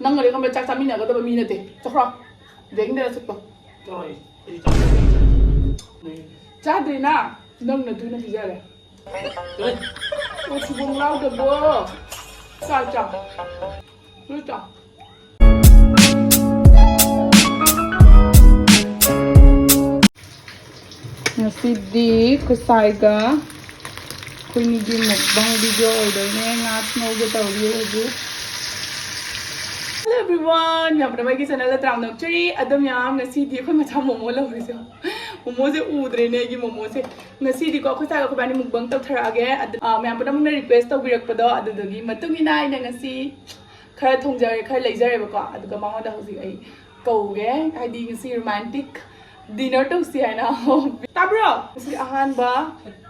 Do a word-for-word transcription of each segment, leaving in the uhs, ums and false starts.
ꯅꯪꯒꯗꯤ ꯈꯪꯕ꯭ꯔꯥ, ꯆꯥꯛ ꯆꯥꯃꯤꯟꯅꯒꯗꯕ ꯃꯤ ꯅꯠꯇꯦ꯫ ꯆꯠꯈ꯭ꯔꯣ꯫ ꯗꯦꯡꯗ ꯆꯠꯄ꯫ ꯆꯥꯔꯣꯏ꯫ ꯑꯩ ꯆꯥꯛ ꯆꯥꯗꯦ꯫ ꯆꯥꯗ꯭ꯔꯤꯅ? ꯅꯪ ꯅꯇꯨꯅ ꯄꯤꯖꯔꯦ꯫ ꯆꯠꯂꯣꯍꯦ꯫ ꯑꯣ, ꯊꯤꯕꯣꯡ ꯂꯥꯎꯗꯕꯣ꯫ ꯆꯥ, ꯆꯥ꯫ ꯂꯣꯏ ꯆꯥ꯫ ꯉꯁꯤꯗꯤ ꯈꯨꯁꯥꯏꯒ ꯑꯩꯈꯣꯏꯅꯤꯒꯤ mukbang video ꯑꯣꯏꯗꯣꯏꯅꯦ꯫ ꯉꯥ ꯉꯧꯒꯦ ꯇꯧꯔꯤ ꯍꯧꯖꯤꯛ꯫ Hello everyone, ꯃꯌꯥꯝ ꯄꯨꯝꯅꯃꯛ ꯑꯩꯒꯤ channelꯗ ꯇꯔꯥꯝꯅ ꯑꯣꯛꯆꯔꯤ꯫ ꯑꯗꯣ ꯃꯌꯥꯝ, ꯉꯁꯤꯗꯤ ꯑꯩꯈꯣꯏ ꯃꯆꯥ ꯃꯣꯃꯣ ꯂꯧꯔꯤꯁꯦ꯫ ꯃꯣꯃꯣꯁꯦ ꯎꯗ꯭ꯔꯦꯅꯦ ꯑꯩꯒꯤ ꯃꯣꯃꯣꯁꯦ꯫ ꯉꯁꯤꯗꯤꯀꯣ ꯑꯩꯈꯣꯏ ꯁꯥꯏꯒ ꯑꯩꯈꯣꯏ ꯏꯕꯥꯅꯤ mukbang ꯇꯧꯊꯔꯛꯑꯒꯦ꯫ ꯑꯗꯨ, ꯑ, ꯃꯌꯥꯝ ꯄꯨꯝꯅꯃꯛꯅ request ꯇꯧꯕꯤꯔꯛꯄꯗꯣ, ꯑꯗꯨꯗꯨꯒꯤ ꯃꯇꯨꯡ ꯏꯟꯅ ꯑꯩꯅ ꯉꯁꯤ ꯈꯔ ꯊꯣꯡꯖꯔꯦ, ꯈꯔ ꯂꯩꯖꯔꯦꯕꯀꯣ꯫ ꯑꯗꯨꯒ ꯃꯉꯣꯟꯗ ꯍꯧꯖꯤꯛ ꯑꯩ ꯀꯧꯒꯦ, ꯍꯥꯏꯗꯤ ꯉꯁꯤ romantic dinner ꯇꯧꯁꯤ ꯍꯥꯏꯅ꯫ ꯇꯥꯕ꯭ꯔꯣ? ꯉꯁꯤ ꯑꯍꯥꯟꯕ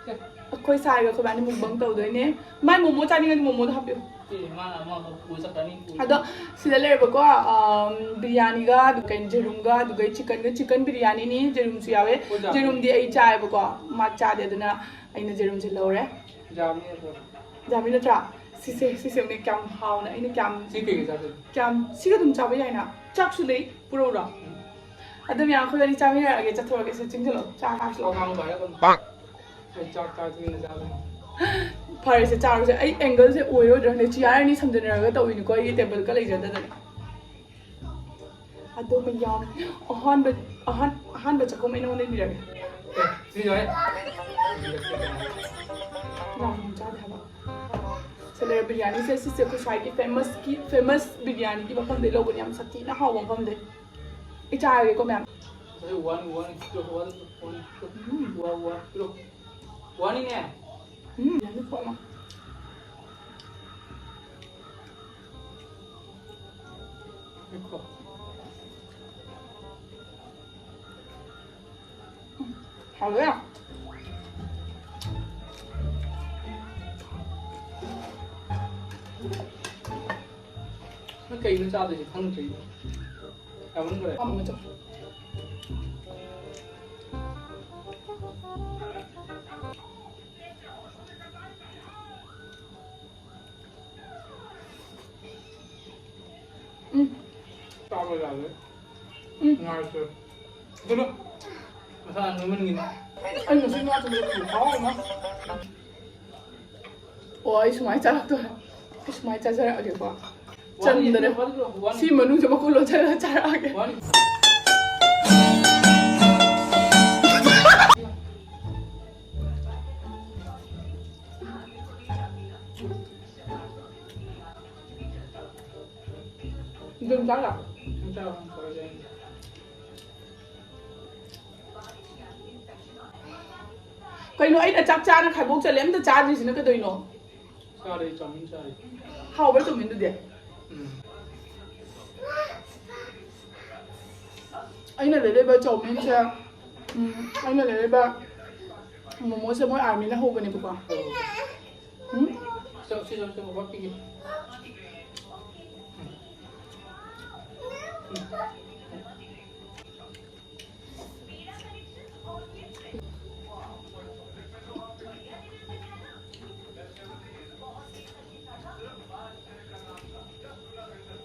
ꯑꯩꯈꯣꯏ ꯁꯥꯏꯒ ꯑꯩꯈꯣꯏ ꯏꯕꯥꯅꯤ mukbang ꯇꯧꯗꯣꯏꯅꯦ꯫ ꯃꯥꯏ ꯃꯣꯃꯣ ꯆꯥꯅꯤꯡꯉꯗꯤ ꯃꯣꯃꯣꯗꯣ ꯍꯥꯞꯄꯤꯌꯨ꯫ ꯑꯦ, ꯃꯥꯅ ꯑꯃ ꯄꯨꯔ ꯆꯠꯈ꯭ꯔꯅꯤ꯫ ꯑꯗꯣ ꯁꯤꯗ ꯂꯩꯔꯦꯕꯀꯣ, ꯑꯝ, ꯕꯤꯔꯌꯥꯅꯤꯒ, ꯑꯗꯨꯒ ꯀꯩꯅꯣ, ꯖꯦꯔꯨꯝꯒ, ꯑꯗꯨꯒ ꯆꯤꯛꯀꯟꯒ, ꯆꯤꯛꯀꯟ ꯕꯤꯔꯌꯥꯅꯤꯅꯤ, ꯖꯦꯔꯨꯝꯁꯨ ꯌꯥꯎꯋꯦ꯫ ꯑꯣ, ꯖꯥ꯫ ꯖꯦꯔꯨꯝꯗꯤ ꯑꯩ ꯆꯥꯏꯌꯦꯕꯀꯣ, ꯃꯥ ꯆꯥꯗꯦ, ꯑꯗꯨꯅ ꯑꯩꯅ ꯖꯦꯔꯨꯝꯁꯦ ꯂꯧꯔꯦ꯫ ꯖꯥꯝꯅꯦ ꯑꯗꯣ꯫ ꯖꯥꯝꯃꯤ ꯅꯠꯇ꯭ꯔꯥ? ꯁꯤꯁꯦ, ꯁꯤꯁꯦ ꯎꯅꯦ ꯀꯌꯥꯝ ꯍꯥꯎꯅ ꯑꯩꯅ ꯀꯌꯥꯝ ꯁꯤ ꯀꯩꯒ ꯆꯥꯗꯣꯏꯅꯣ? ꯀꯌꯥꯝ, ꯁꯤꯒ ꯑꯗꯨꯝ ꯆꯥꯕ ꯌꯥꯏꯅ꯫ ꯆꯥꯛꯁꯨ ꯂꯩ, ꯄꯨꯔꯛꯎꯔꯣ? ꯎꯝ꯫ ꯑꯗꯨ ꯃꯌꯥꯝ ꯑꯩꯈꯣꯏ ꯑꯅꯤ ꯆꯥꯃꯤꯟꯅꯔꯛꯑꯒꯦ, ꯆꯠꯊꯣꯔꯛꯑꯒꯦ, ꯁꯦ ꯆꯤꯡꯁꯤꯜꯂꯣ꯫ ꯆꯥ ꯆꯥꯁꯤ ꯂꯥꯎ꯫ ꯄꯥꯛ꯫ ꯑꯩ ꯆꯥꯛ ꯆꯥꯗ꯭ꯔꯤꯉꯩꯗ ꯆꯥꯕꯅꯤ꯫ ꯐꯔꯦꯁꯦ, ꯆꯥꯔꯨꯁꯦ꯫ ꯑꯩ angle ꯁꯦ ꯑꯣꯏꯔꯣꯏꯗ꯭ꯔꯥ ꯈꯪꯗꯦ, chair ꯑꯅꯤ ꯁꯝꯖꯟꯅꯔꯒ ꯇꯧꯔꯤꯅꯤꯀꯣ, ꯑꯩꯒꯤ table ꯒ ꯂꯩꯖꯗꯗꯅ꯫ ꯑꯗꯣ ꯃꯌꯥꯝ, ꯑꯍꯥꯟꯕ, ꯑꯍꯥꯟ-, ꯑꯍꯥꯟꯕ ꯆꯥꯛꯈꯨꯝ ꯑꯩ ꯅꯉꯣꯟꯗ ꯏꯟꯕꯤꯔꯒꯦ꯫ ꯑꯦ, ꯁꯤ ꯌꯥꯏ꯫ ꯌꯥꯝ ꯆꯥꯗꯦ ꯍꯥꯏꯕ꯫ ꯁꯦ ꯂꯩꯔꯦ ꯕꯤꯔꯌꯥꯅꯤꯁꯦ, ꯁꯤꯁꯦ ꯑꯩꯈꯣꯏ ꯁ꯭ꯋꯥꯏꯒꯤ famous ꯀꯤ, famous ꯕꯤꯔꯌꯥꯅꯤꯒꯤ ꯃꯐꯝꯗꯩ ꯂꯧꯕꯅꯤ, ꯌꯥꯝ ꯁꯥꯊꯤꯅ ꯍꯥꯎꯕ ꯃꯐꯝꯗꯩ꯫ ꯑꯩ ꯆꯥꯔꯒꯦꯀꯣ ꯃꯌꯥꯝ꯫ ꯑꯗꯨ one, one, two, one, one, two, ꯎꯝ꯫ One, one, two꯫ One ꯅꯤꯅꯦ꯫ ꯎꯝ, ꯌꯥꯝꯅ ꯊꯣꯛꯑꯦ꯫ ꯉꯥꯏꯈꯣ꯫ ꯎꯝ, ꯍꯥꯎꯋꯦ꯫ ꯅꯪ ꯀꯩꯅꯣ ꯆꯥꯗꯣꯏꯁꯦ ꯈꯪꯗ꯭ꯔꯤ꯫ ꯆꯥꯃꯟꯈ꯭ꯔꯦ꯫ ꯄꯥꯝꯃꯦ ꯆꯥꯎ꯫ ꯆꯥꯕ ꯌꯥꯗꯦ꯫ ꯎꯝ꯫ ꯉꯥꯏꯈꯣ꯫ ꯑꯗꯨꯅ ꯃꯁꯥ ꯅꯣꯏꯃꯟꯒꯤꯅꯤ꯫ ꯑꯩ ꯉꯁꯤ ꯉꯥ ꯊꯣꯡꯕ ꯈꯨꯍꯥꯎ ꯑꯃ꯫ ꯑꯣ, ꯑꯩ ꯁꯨꯃꯥꯏꯅ ꯆꯥꯔꯛꯇꯣꯔꯦ꯫ ꯑꯩ ꯁꯨꯃꯥꯏꯅ ꯆꯥꯖꯔꯛꯑꯒꯦꯀꯣ꯫ ꯋꯥꯅꯤ, ꯆꯟꯗ꯭ꯔꯦ꯫ ꯋꯥꯅꯤ, ꯋꯥꯅꯤ꯫ ꯁꯤ ꯃꯅꯨꯡꯁꯦ ꯃꯈꯨꯠ ꯂꯣꯟꯁꯤꯜꯂꯒ ꯆꯥꯔꯛꯑꯒꯦ꯫ ꯋꯥꯅꯤ꯫ ꯑꯗꯨꯝ ꯆꯥꯔꯣ꯫ ꯀꯩꯅꯣ, ꯑꯩꯅ ꯆꯥꯛ ꯆꯥꯅ ꯈꯥꯏꯕꯣꯛ ꯆꯠꯂꯦ, ꯑꯝꯇ ꯆꯥꯗ꯭ꯔꯤꯁꯤꯅ ꯀꯩꯗꯧꯅꯣ? ꯆꯥꯔꯦ, ꯆꯥꯎꯃꯤꯟ ꯆꯥꯔꯦ꯫ ꯍꯥꯎꯕ꯭ꯔꯥ ꯆꯥꯎꯃꯤꯟꯗꯨꯗꯤ? ꯎꯝ꯫ ꯑꯩꯅ ꯂꯩꯔꯛꯏꯕ ꯆꯥꯎꯃꯤꯟꯁꯦ, ꯎꯝ, ꯑꯩꯅ ꯂꯩꯔꯛꯏꯕ ꯃꯣꯃꯣꯁꯦ ꯃꯣꯏ ꯑꯥꯔꯃꯤꯅ ꯍꯧꯕꯅꯦꯕꯀꯣ꯫ ꯎꯝ? ꯁꯤꯗ, ꯁꯤꯗ, ꯁꯤꯗ, ꯁꯤꯗ ꯄꯤꯒꯦ꯫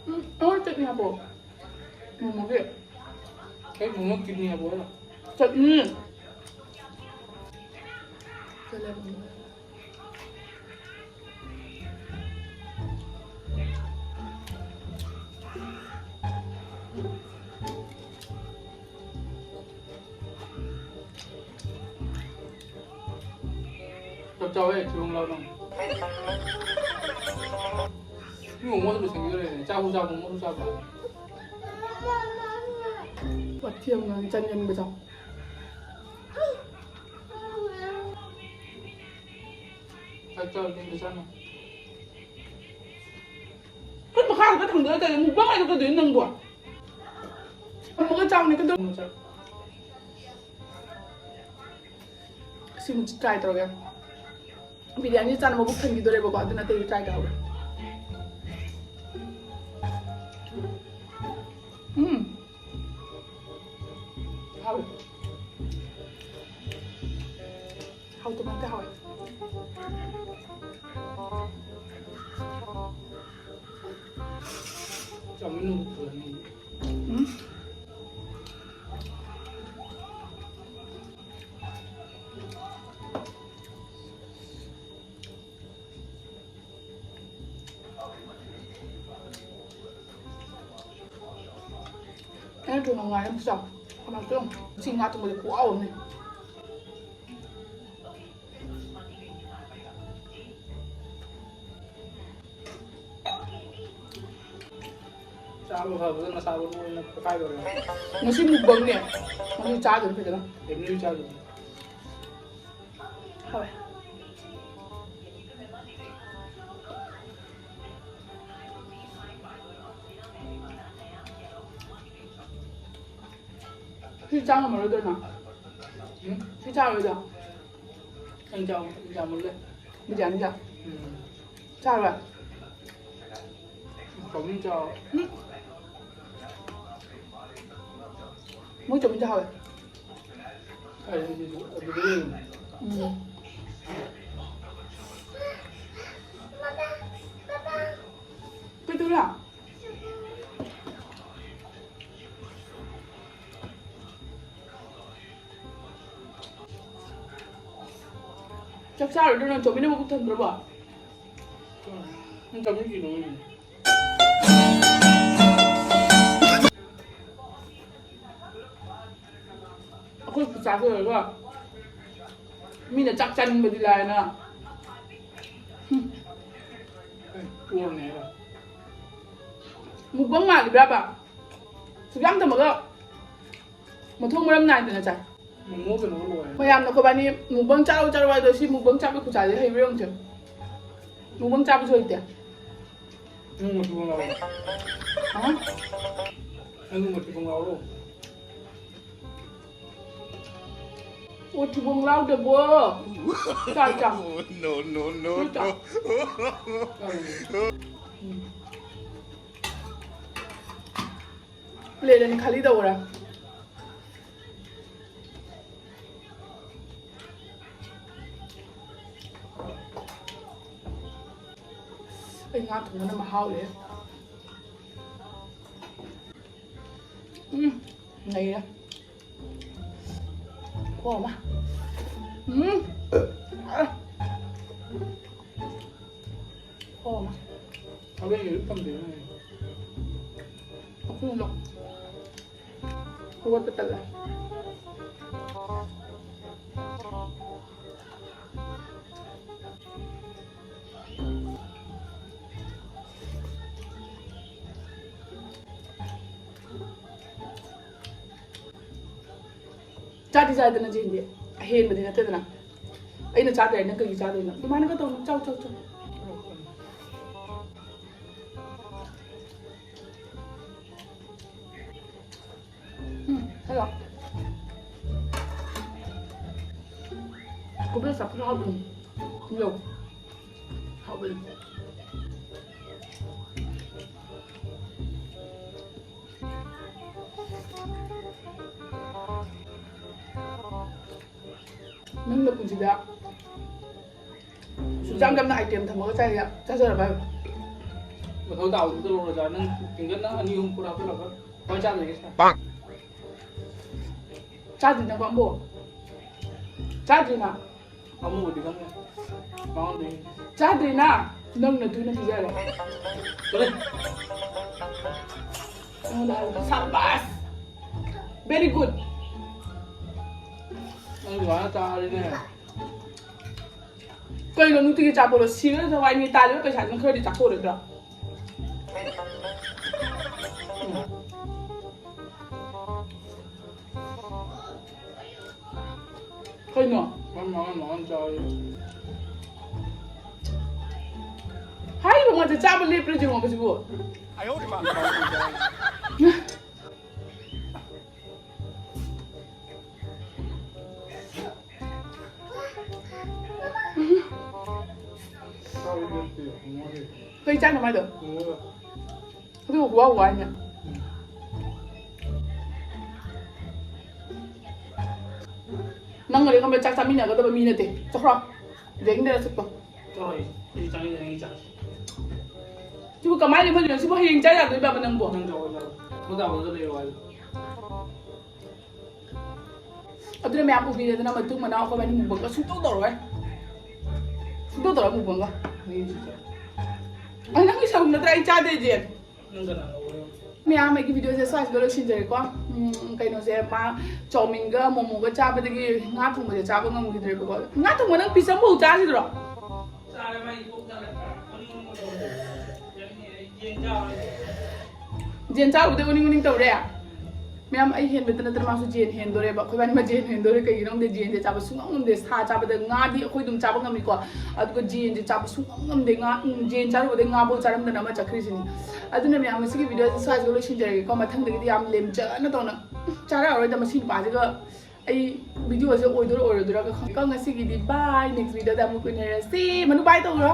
ꯎꯝ, ꯑꯣ, ꯆꯠꯅꯤ ꯍꯥꯞꯄꯣ꯫ ꯃꯣꯃꯣꯒꯤ꯫ ꯑꯩ ꯃꯣꯃꯣ ꯀꯤꯠꯅꯤ ꯍꯥꯞꯄꯣ ꯍꯥꯏꯔꯣ? ꯆꯠꯅꯤ꯫ ꯆꯥꯛ ꯆꯥꯎꯋꯦ, ꯊꯤꯕꯣꯡ ꯂꯥꯎ ꯅꯪ꯫ ꯃꯤ ꯃꯣꯃꯣꯗ ꯂꯣꯏꯁꯤꯟꯈꯤꯗꯣꯔꯦꯅꯦ꯫ ꯆꯥꯕꯨ ꯆꯥꯕꯨ, ꯃꯣꯃꯣꯗꯨ ꯆꯥꯕꯨ꯫ ꯋꯥꯊꯤ ꯌꯥꯝ ꯉꯥꯡꯉꯤ, ꯆꯥꯅꯤꯡꯕꯗꯣ꯫ ꯆꯥꯛ ꯆꯥꯔꯨ, ꯊꯦꯡꯅ ꯆꯥꯅꯨ꯫ ꯈꯨꯠ ꯃꯈꯥꯗ ꯊꯥꯡꯗꯔ ꯀꯩꯅꯣ? ꯃꯨꯛꯕꯥꯡ ꯍꯥꯏꯗꯣ ꯀꯩꯗꯧꯔꯤꯅꯣ ꯅꯪꯕꯣ? ꯊꯝꯃꯒ ꯆꯥꯎꯅꯦ, ꯀꯩꯗꯧ-, ꯊꯝꯃꯒ ꯆꯥꯎ꯫ ꯁꯤꯃꯨꯛ try ꯇꯧꯔꯒꯦ꯫ ꯕꯤꯔꯌꯥꯅꯤ ꯆꯥꯅ ꯃꯕꯨꯛ ꯊꯟꯈꯤꯗꯣꯔꯦꯕꯀꯣ, ꯑꯗꯨꯅ ꯑꯇꯩꯗꯤ try ꯇꯧꯔꯒꯦ꯫ ꯎꯝ꯫ ꯍꯥꯎꯋꯦ꯫ ꯍꯥꯎꯇꯕ ꯅꯠꯇꯦ, ꯍꯥꯎꯋꯦ꯫ ꯆꯥꯎꯃꯟꯅꯕ ꯐꯨꯜꯂꯅꯤ꯫ ꯎꯝ꯫ ꯑꯩꯅ ꯊꯣꯡꯕ ꯉꯥ ꯌꯥꯝ ꯆꯥꯎ꯫ ꯀꯃꯥꯏꯅ ꯇꯧ? ꯁꯤ ꯉꯥ ꯊꯣꯡꯕꯗꯤ ꯈꯨꯍꯥꯎ ꯑꯃꯅꯤ꯫ ꯆꯥꯕ ꯐꯕꯗ ꯅꯁꯥꯗꯣ ꯅꯣꯏꯅ ꯄꯣꯈꯥꯏꯗꯧꯔꯦ꯫ ꯉꯁꯤ mukbangꯅꯦ꯫ ꯉꯁꯤ ꯆꯥꯗꯣꯏꯅꯤ ꯐꯖꯅ꯫ Family ꯆꯥꯗꯣꯏꯅꯤ꯫ ꯍꯥꯎꯋꯦ꯫ ꯁꯤ ꯆꯥ ꯉꯝꯃꯔꯣꯏꯗ꯭ꯔꯣ ꯅꯪ? ꯎꯝ? ꯁꯤ ꯆꯥꯔꯣꯏꯗ꯭ꯔꯣ? ꯑꯩ ꯆꯥꯎ, ꯑꯩ ꯆꯥꯃꯨꯜꯂꯦ꯫ ꯕꯤꯔꯌꯥꯅꯤ ꯆꯥ꯫ ꯎꯝ꯫ ꯆꯥꯔꯣꯏ? ꯆꯥꯎꯃꯤꯟ ꯆꯥꯎ꯫ ꯎꯝ꯫ ꯃꯣꯏ ꯆꯥꯎꯃꯤꯟ ꯆꯥ ꯍꯥꯎꯋꯦ꯫ ꯑꯩ ꯑꯗꯨꯗꯤ ꯑꯗꯨꯗꯤ ꯎꯝ꯫ ꯀꯩꯗꯧꯔꯦ? ꯆꯥꯛ ꯆꯥꯔꯣꯏꯗ꯭ꯔꯣ ꯅꯪ? ꯆꯧꯃꯤꯟꯅ ꯃꯕꯨꯛ ꯊꯟꯗ꯭ꯔꯕꯣ? ꯅꯪ ꯆꯥꯅꯤꯡꯗ꯭ꯔꯤꯗꯣ ꯅꯪ꯫ ꯑꯩꯈꯣꯏ ꯈꯨꯆꯥꯁꯦ ꯂꯣꯏꯔꯒ ꯃꯤꯅ ꯆꯥꯛ ꯆꯥꯅꯤꯡꯕꯗꯤ ꯂꯥꯏꯅ꯫ ꯎꯝ꯫ ꯃꯨꯛꯕꯪ ꯃꯥꯜꯂꯤꯕ꯭ꯔꯥꯕ? ꯁꯨꯛꯌꯥꯝ ꯊꯝꯃꯒ ꯃꯊꯣꯡ ꯃꯔꯝ ꯅꯥꯏꯗꯅ ꯆꯥꯏ꯫ ꯃꯣꯃꯣ ꯀꯩꯅꯣꯒ ꯂꯣꯏꯔꯦ꯫ ꯃꯌꯥꯝꯅ ꯑꯩꯈꯣꯏꯕꯥꯅꯤ ꯃꯨꯛꯕꯪ ꯆꯥꯔꯣ ꯆꯥꯔꯣ ꯍꯥꯏꯗꯣ ꯁꯤ ꯃꯨꯛꯕꯪ ꯆꯥꯕ ꯈꯨꯆꯥꯁꯦ ꯍꯩꯕ꯭ꯔꯥ ꯌꯦꯡꯉꯨꯁꯦ꯫ ꯃꯨꯛꯕꯪ ꯆꯥꯕꯁꯨ ꯍꯩꯇꯦ꯫ ꯅꯪ ꯃꯨꯛꯕꯪ ꯂꯥꯎꯔꯣ꯫ ꯍꯥ? ꯅꯪ ꯃꯨꯛꯕꯪ ꯂꯥꯎꯔꯣ꯫ ꯑꯣ, ꯊꯤꯕꯣꯡ ꯂꯥꯎꯗꯕꯣ꯫ ꯆꯥ, ꯆꯥ꯫ No, no, no, ꯆꯥ꯫ No. ꯎꯝ꯫ ꯄ꯭ꯂꯦꯠ ꯑꯅꯤ ꯈꯥꯂꯤ ꯇꯧꯈ꯭ꯔꯦ꯫ ꯑꯩ ꯉꯥ ꯊꯣꯡꯕꯅ ꯃꯍꯥꯎꯔꯦ꯫ ꯎꯝ, ꯅꯩꯔꯦ꯫ ꯈꯨꯍꯥꯎ ꯑꯃ꯫ ꯎꯝ꯫ ꯑ꯫ ꯈꯨꯍꯥꯎ ꯑꯃ꯫ ꯍꯣꯔꯦꯟ ꯌꯦꯔꯨꯝ ꯊꯝꯗꯣꯏꯅꯦ꯫ ꯑꯩꯈꯣꯏꯅ ꯍꯧꯒꯠꯄ ꯇꯜꯂꯦ꯫ ꯆꯥꯗꯤ ꯆꯥꯗꯅ ꯆꯦꯟꯗꯤ꯫ ꯑꯍꯦꯟꯕꯗꯤ ꯅꯠꯇꯦꯗꯅ꯫ ꯑꯩꯅ ꯆꯥꯗ꯭ꯔꯦ, ꯅꯪ ꯀꯩꯒꯤ ꯆꯥꯗꯣꯏꯅꯣ? ꯑꯗꯨꯃꯥꯏꯅꯒ ꯇꯧꯅꯨ꯫ ꯆꯥꯎ, ꯆꯥꯎ, ꯆꯥꯎ꯫ ꯎꯝ, ꯍꯜꯂꯣ꯫ ꯀꯣꯕꯤ ꯆꯝꯐꯨꯠ ꯍꯥꯎꯕꯅꯤ꯫ ꯌꯧ꯫ ꯍꯥꯎꯕꯅꯤ꯫ ꯅꯪ ꯅꯄꯨꯟꯁꯤꯗ ꯁꯨꯛ ꯌꯥꯝ ꯌꯥꯝꯅ item ꯊꯝꯃꯒ ꯆꯥꯏ, ꯆꯥꯖꯔꯕ ꯍꯥꯏꯕ? ꯃꯊꯧ ꯇꯥꯕꯗꯨꯗ ꯂꯧꯔ ꯆꯥ꯫ ꯅꯪ ꯐꯤꯡꯒꯔ ꯅꯪ ꯑꯅꯤ ꯑꯍꯨꯝ ꯄꯨꯔꯛꯑ ꯄꯨꯔꯛꯑꯒ ꯀꯃꯥꯏ ꯆꯥꯗꯣꯏꯒꯦ ꯁꯤꯅ? ꯄꯥꯛ! ꯆꯥꯗ꯭ꯔꯤ ꯅꯪ ꯄꯥꯝꯕꯣ? ꯆꯥꯗ꯭ꯔꯤ ꯅꯪ? ꯑꯃꯨꯕꯗꯤ ꯈꯪꯉꯦ꯫ ꯃꯉꯣꯟꯗꯩ꯫ ꯆꯥꯗ꯭ꯔꯤꯅ? ꯅꯪ ꯅꯇꯨꯅ ꯄꯤꯖꯔꯦ꯫ ꯀꯔꯤ? ꯑꯩꯉꯣꯟꯗ ꯍꯥꯏꯕ꯫ ꯁꯥꯕꯥꯁ! Very good! ꯅꯪ ꯑꯗꯨꯃꯥꯏꯅ ꯆꯥꯔꯗꯤꯅꯦ꯫ ꯀꯩꯅꯣ ꯅꯨꯡꯇꯤꯒꯤ ꯆꯥꯄꯣꯠꯂꯣ? ꯁꯤꯔ ꯊꯋꯥꯏ ꯃꯤ ꯇꯥꯜꯂꯤꯕ ꯄꯩꯁꯥꯗꯨꯅ ꯈꯔꯗꯤ ꯆꯥꯊꯣꯛꯎꯔꯣꯏꯗ꯭ꯔꯣ? ꯎꯝ꯫ ꯀꯩꯅꯣ? ꯃꯥꯅ ꯃꯥꯅ ꯃꯥꯅ ꯆꯥꯔꯤ꯫ ꯍꯥꯏꯔꯤꯕ ꯉꯥꯛꯇ ꯆꯥꯕ ꯂꯦꯞꯄ꯭ꯔꯥ ꯌꯦꯡꯉꯣꯕ ꯁꯤꯕꯨ꯫ ꯀꯩ ꯆꯥꯏꯅꯣ ꯃꯥꯏꯗꯣ? ꯑꯗꯨꯒ ꯋꯥ ꯋꯥ ꯍꯥꯏꯅꯦ꯫ ꯅꯪꯒꯗꯤ ꯈꯪꯕ꯭ꯔꯥ, ꯆꯥꯛ ꯆꯥꯃꯤꯟꯅꯒꯗꯕ ꯃꯤ ꯅꯠꯇꯦ꯫ ꯆꯠꯈ꯭ꯔꯣ꯫ ꯌꯦꯡꯗꯦ ꯅꯁꯛꯇꯣ꯫ ꯆꯠꯂꯣ, ꯑꯩ, ꯑꯩ ꯆꯥꯅꯤꯡꯗꯦ, ꯅꯪꯒꯤ ꯆꯥ꯫ ꯁꯤꯕꯨ ꯀꯃꯥꯏꯅ ꯂꯦꯝꯍꯜꯂꯤꯅꯣ? ꯁꯤꯕꯨ ꯍꯌꯦꯡ ꯆꯥ ꯌꯥꯗꯣꯏꯕ ꯅꯪꯕꯨ? ꯅꯪ ꯆꯥꯎ, ꯆꯥꯎ꯫ ꯃꯣꯏ ꯇꯥꯕꯗ ꯂꯩꯔꯣ ꯍꯥꯏꯌꯣ꯫ ꯑꯗꯨꯅ ꯃꯌꯥꯝ ꯎꯕꯤꯔꯦꯗꯅ, ꯃꯇꯨꯡ ꯃꯅꯥꯎ ꯑꯩꯈꯣꯏ ꯃꯅꯤ ꯃꯨꯛꯕꯪꯒ ꯁꯨꯡꯇꯧ ꯇꯧꯔꯣꯏ꯫ ꯁꯨꯡꯇꯧ ꯇꯧꯔꯣꯏ ꯃꯨꯛꯕꯪꯒ꯫ ꯑꯩ ꯅꯪꯒꯤ ꯁꯔꯨꯛ ꯅꯠꯇ꯭ꯔꯥ ꯑꯩ ꯆꯥꯗꯣꯏꯁꯦ? ꯃꯌꯥꯝ ꯑꯩꯒꯤ ꯚꯤꯗꯤꯑꯣꯁꯦ ꯁ꯭ꯋꯥꯏꯁꯤꯗ ꯂꯣꯏꯁꯤꯟꯖꯔꯦꯀꯣ꯫ ꯎꯝ, ꯀꯩꯅꯣꯁꯦ, ꯃꯥ ꯆꯧꯃꯤꯟꯒ ꯃꯣꯃꯣꯒ ꯆꯥꯕꯗꯒꯤ ꯉꯥ ꯊꯣꯡꯕꯁꯦ ꯆꯥꯕ ꯉꯝꯈꯤꯗ꯭ꯔꯦꯕꯀꯣ꯫ ꯉꯥ ꯊꯣꯡꯕ ꯅꯪ ꯄꯤꯁ ꯑꯃꯐꯥꯎ ꯆꯥꯈꯤꯗ꯭ꯔꯣ? ꯌꯦꯟ ꯆꯥꯔꯨꯕꯗꯩ ꯎꯅꯤꯡ ꯎꯅꯤꯡ ꯇꯧꯔꯦ꯫ ꯃꯌꯥꯝ, ꯑꯩ ꯍꯦꯟꯕꯇ ꯅꯠꯇꯅ ꯃꯥꯁꯨ ꯖꯦꯟ ꯍꯦꯟꯗꯣꯔꯦꯕ꯫ ꯑꯩꯈꯣꯏꯕꯥꯅꯤꯃꯛ ꯖꯦꯟ ꯍꯦꯟꯗꯣꯔꯦ꯫ ꯀꯩꯒꯤꯅꯣ ꯈꯪꯗꯦ, ꯖꯦꯟꯁꯦ ꯆꯥꯕ ꯁꯨꯡꯉꯝ ꯉꯝꯗꯦ꯫ ꯁꯥ ꯆꯥꯕꯗ, ꯉꯥꯗꯤ ꯑꯩꯈꯣꯏ ꯑꯗꯨꯝ ꯆꯥꯕ ꯉꯝꯃꯤꯀꯣ, ꯑꯗꯨꯒ ꯖꯦꯟꯁꯦ ꯆꯥꯕ ꯁꯨꯡꯉꯝ ꯉꯝꯗꯦ꯫ ꯉꯥ, ꯎꯝ, ꯖꯦꯟ ꯆꯥꯔꯨꯕꯗꯩ ꯉꯥꯐꯥꯎ ꯆꯥꯔꯝꯗꯅ ꯑꯃ ꯆꯠꯈ꯭ꯔꯤꯁꯤꯅꯤ꯫ ꯑꯗꯨꯅ ꯃꯌꯥꯝ, ꯉꯁꯤꯒꯤ ꯚꯤꯗꯤꯑꯣꯁꯦ ꯁ꯭ꯋꯥꯏꯁꯤꯒ ꯂꯣꯏꯁꯤꯟꯖꯔꯒꯦꯀꯣ꯫ ꯃꯊꯪꯗꯒꯤꯗꯤ ꯌꯥꯝ ꯂꯦꯝꯖꯅ ꯇꯧꯅ ꯆꯥꯔꯛꯑꯔꯣꯏꯗ ꯃꯁꯤ ꯅꯨꯄꯥꯁꯤꯒ꯫ ꯑꯩ ꯚꯤꯗꯤꯑꯣꯁꯦ ꯑꯣꯏꯗꯣꯏꯔ ꯑꯣꯏꯔꯣꯏꯗꯣꯏꯔꯒ ꯈꯪꯗꯦ꯫ ꯉꯁꯤꯒꯤꯗꯤ bye, next ꯚꯤꯗꯤꯑꯣꯗ ꯑꯃꯨꯛ ꯎꯅꯔꯁꯤ꯫ ꯃꯅꯨ bye ꯇꯧꯔꯣ꯫